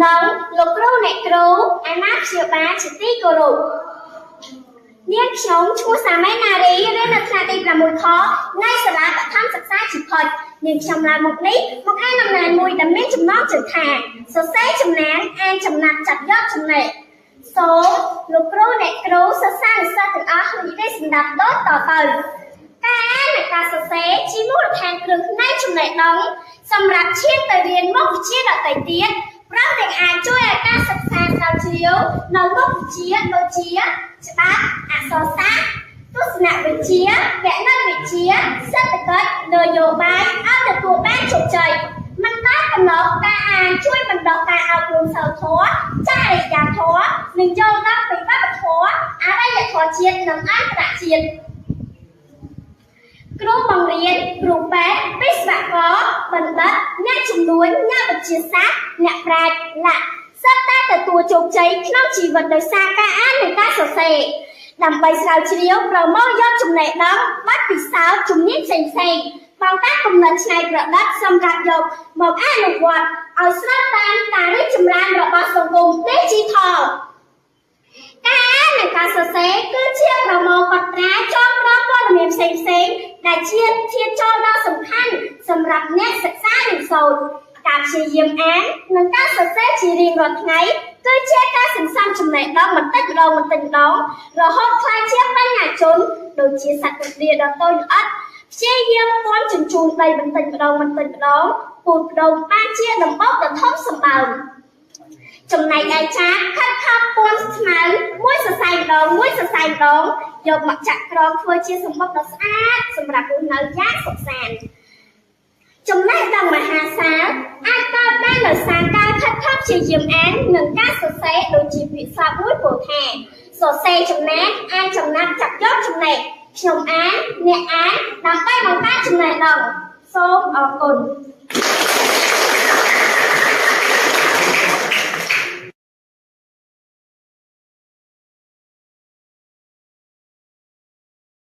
និងលោកគ្រូអ្នកគ្រូអាណាព្យាបាលជាទីគោរពនាងខ្ញុំឈ្មោះសាមេណារីរៀននៅថ្នាក់ទី6ខនៃសាលាបឋមសិក្សាជីផុចនាងខ្ញុំឡើងមកនេះមកអានដំណើរមួយដែលមានចំណងជើងថាសរសេរចំណានអានចំណាប់ចាប់យកចំណេះសូមលោកគ្រូអ្នកគ្រូសិស្សានុសិស្សទាំងអស់រីករាយស្ដាប់ដូចតទៅការអាននិងការសរសេរជាមូលដ្ឋានគ្រឹះនៃចំណេះដឹងសម្រាប់ឈានទៅរៀនមុខវិជ្ជាដទៃទៀតព្រមទាំងអាចជួយឲ្យការសិក្សាស្រាវជ្រាវនៅមុខវិជ្ជាដូចជាច្បាប់អក្សរសាស្ត្រទស្សនវិជ្ជាគណិតវិទ្យាសេដ្ឋកិច្ចនយោបាយឲ្យទទួលបានជោគជ័យមិនតែប៉ុណ្ណោះការអានជួយបណ្ដុះការអប់រំសីលធម៌ចរិយាធម៌និងយល់ដឹងពីវប្បធម៌អរិយធម៌ជាតិនិងអន្តរជាតិគ្រូបង្រៀនគ្រូពេទ្យវិស្វករបណ្ឌិតអ្នកជំនួញអ្នកវិទ្យាសាស្ត្រអ្នកប្រាជ្ញឡាក់សុទ្ធតែទទួលជោគជ័យក្នុងជីវិតដោយសារការអាននិងការសរសេរដើម្បីស្រាវជ្រាវប្រមូលយកចំណេះដឹងបទពិសោធន៍ជំនាញផ្សេងៗបង្កើតគំនិតច្នៃប្រឌិតសម្រាប់យកមកអនុវត្តឲ្យស្របតាមការរីកចម្រើនរបស់សង្គម Digital ការអាននិងការសរសេរគឺជាប្រមូលកត់ត្រាចងក្រងព័ត៌មានផ្សេងៗដែលជាធាតុចូលដ៏សំខាន់សម្រាប់អ្នកសិក្សារៀនសូត្រការព្យាយាមអាននិងការសរសេរជារៀងរាល់ថ្ងៃគឺជាការសន្សំចំណេះដឹងបន្តិចម្ដងបន្តិចម្ដងរហូតក្លាយជាបញ្ញាជនដូចជាសត្វទន្លេដ៏តូចល្អិតព្យាយាមពាំជញ្ជូនដីបន្តិចម្ដងបន្តិចម្ដងពូជផ្ដុំបានជាដំបូកដ៏ធំសម្បើមចំណែកឯចាខិតខំពួនស្មៅមួយសរសៃម្ដងមួយសរសៃម្ដងយកមកចាក់ក្រងធ្វើជាសម្បុកដ៏ស្អាតសម្រាប់រស់នៅយ៉ាងសុខសាន្តចំណេះដឹងមហាសាលអាចកើតបានដោយសារការខិតខំព្យាយាមអាននិងការសរសេរដូចជាពាក្យស្លោកមួយពោលថាសរសេរចំណានអានចំណាប់ចាប់យកចំណេះខ្ញុំអានអ្នកអានដើម្បីបង្កើតចំណេះដឹងសូមអរគុណ។